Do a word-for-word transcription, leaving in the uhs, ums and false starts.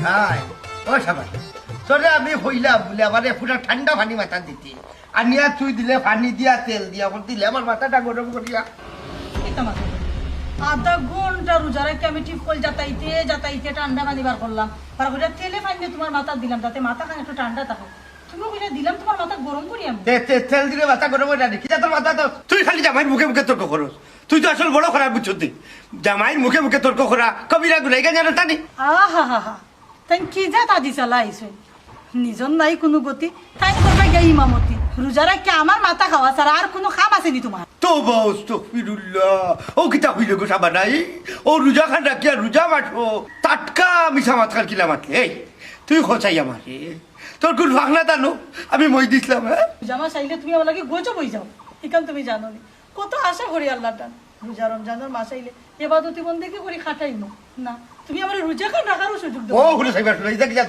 হায়, ও শাবাশ। তোরে আমি কইলাম বুলে আমারে পুরা ঠান্ডা পানি মাথাত দিতে। আনিয়া তুই দিলে পানি দিয়া, তেল দিয়া, আমার দিলে আমার মাথাটা গরম করিয়া। কিতা মাথা? আধা ঘন্টা রোজা রাখি আমি টিউবকল যাতাইতে যাতাইতে ঠান্ডা পানি বার করলাম। বার করিয়া তেলে পানি দিয়া তুমার মাথাত দিলাম, যাতে মাথাখান একটু ঠান্ডা থাকে। তুমি কইলা দিলাম তুমার মাথা গরম করি আমি। তে, তে, তেল দিলে মাথা গরম অয় না নি? কিতা তোর মাথা তো? তুই খালি জামাইর মুখে মুখে তর্ক করস। তুই তো আসল বড় খারাপ বুঝছস তুই। জামাইর মুখে মুখে তর্ক করা কবিরা গুনাহ, ইখান জানোস না নি? আহা হা হা। তাইন কি যে তাজি চালা আইছইন। নিজর নাই কুনু গতি, তাইন করবা গিয়া ইমামতি। রোজা রাখিয়া আমার মাথা খাওয়া ছাড়া আর কুনু কাম আছে নি তুমার? তওবা, আস্তাগফিরুল্লাহ। ও কিতা কইলে গো শাবানা? ও রোজাখান রাখিয়া রোজা মাসো, টাটকা মিছা মাতখান কিলা মাতলে? এই, তুই কছাই আমারে। তোর কুন ফাখনা তানো? আমি মই দিছলাম, হ্যাঁ? রোজা মাস আইলে তুমি আমার লাগি গজব অই যাও, ইখান তুমি জানো নি? কত আশা করি আল্লার টান, রোজা রমজানর মাস আইলে এবাদতি বন্দেগি করি কাটাইমু। না, তুমি আমারে রোজাখান রাখারও সুযোগ দেও। ও, হুনো সাইবা, হুনো, ইটা কিতা